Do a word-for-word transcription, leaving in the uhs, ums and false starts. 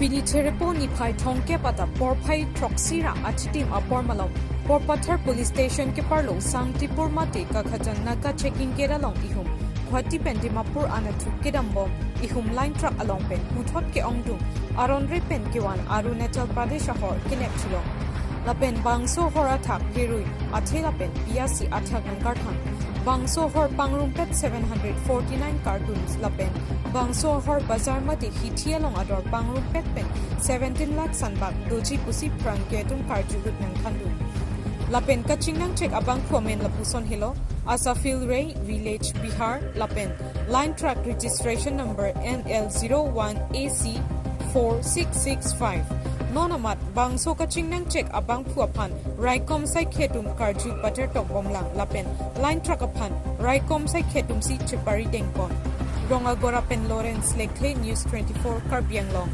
Pini Therepo niphai thomkep adap porphai throksi ra achitim apor malom Porpathar Police Station keparlo Sangtipur mate Cochin Naga Checking Gate along ihum Guwahati pen Dimapur anatthu kedambom ihum line truck along pen puthot ke-ongdung aron re pen kevan Arunachal Pradesh ahor kenep thulo. Lapen bangso ahor athak pherui, athe lapen piyasi athak nangkarthang. Bangso ahor pangrumpet seven hundred forty-nine cartons lapen bangso ahor bazar mate hithi along ador pangrumpet pen seventeen lakh sanbak doji pusi pherangke atum karjurut nangthandun. Lapen kachingnangchek abangphu amen lapuson helo, Asafil Rey, Village Bihar, lapen line truck registration number N L zero one A C four six six five. Non amat bangso kachingnangchek abangphu aphan raikom saikhe atum karju pater tokbomlang lapen line truck aphan raikom saikhe atumsi chepari dengpon. Rongagora pen Lawrence Lekthe, News twenty-four Karbi Anglong.